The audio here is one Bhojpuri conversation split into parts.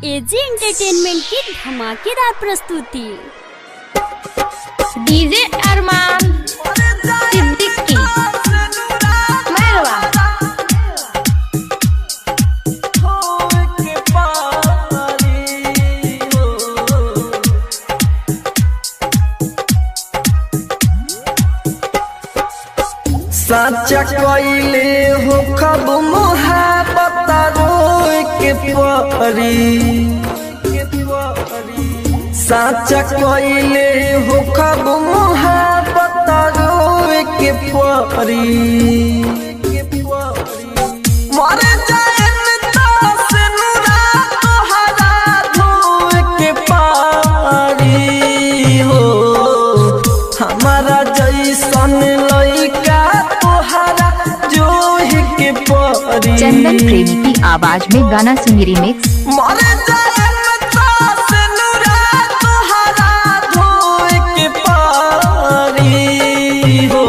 एजी एंटरटेनमेंट की धमाकेदार प्रस्तुति। डीजे अरमान सिद्दीकी मैरवा। साचा कइले हो खब मोहब्बत रोए के परी, साचा कइले हो खब मोहब्बत रोए के परी। मर जाए से नूरा तोहरा धोए के पारी हो, हमारा जैसन लइका तोहरा जोहि के परी। चंदन प्रेमी की आवाज में गाना सुनिए रिमिक्स। मर जाए से नूरा तोहरा धोए के पारी हो,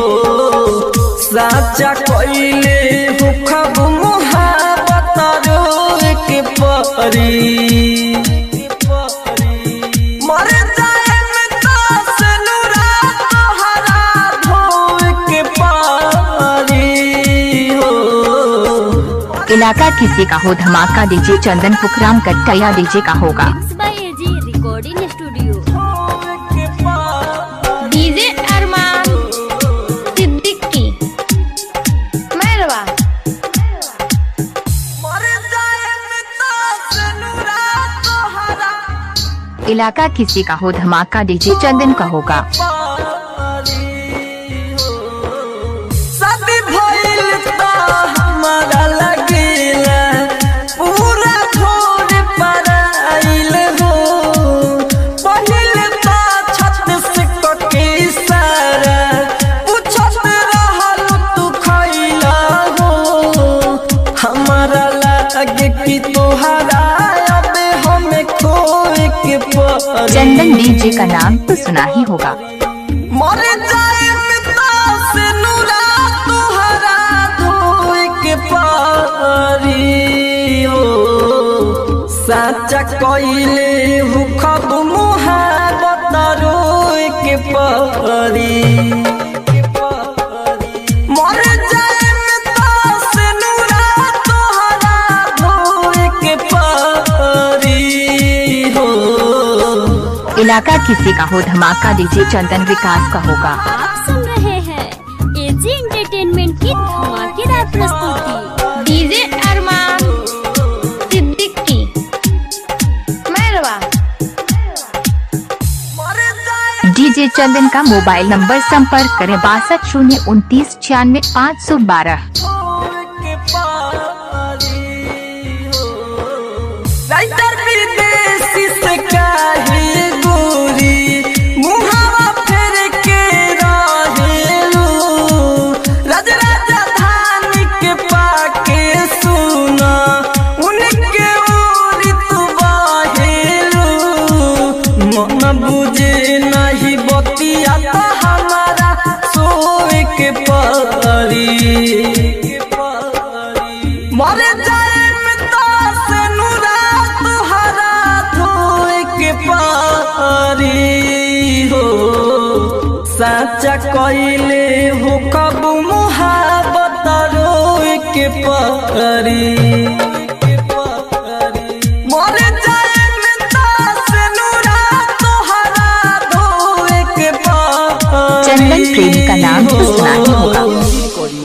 साचा कइले हो खब मोहब्बत रोए के परी। मर जाए से नूरा तोहरा धोए के पारी हो। इलाका किसी का हो धमाका डीजे चंदन पुखराम कट्टैया डीजे का होगा। Mix by AG recording studio. DJ Arman Siddiqui Mairwa. इलाका किसी का हो धमाका डीजे चंदन का होगा। शादी भइल त हमारा लगेला पूरा छोड़ पर आइल हो, पहिल त छत से कके सारा पूछत रहल तू खइला हो। हमारा लागे कि तोहरा अब हम खोए के परी। चंदन डीजे का नाम तो सुना ही होगा। मर जाए से नूरा तोहरा धोए के पारी हो, साचा कइले हो खब मोहब्बत रोए के परी। मर जाए से नूरा तोहरा धोए के पारी हो। इलाका किसी का हो धमाका डीजे चंदन विकास का होगा। आप सुन रहे हैं एजी एंटरटेनमेंट की धमाकेदार प्रस्तुति। डीजे अरमान सिद्दीकी मैरवा। डीजे चंदन का मोबाइल नंबर संपर्क करें 62 0 29 96 512। राइटर विदेशी से काहे गोरी मुहावा फेर के रहेलू, राज राजधानी के पाके सुना उनके ओरी तू बहेलू। मन बुझे नहीं बतिया त हमारा सोए के परी। मर जाए से नूरा तोहरा धोए के पारी हो, साचा कइले हो कब मोहब्बत रोए के परी। मर जाए से नूरा तोहरा धोए के पारी चंदन प्रेमी का नाम तो सुना ही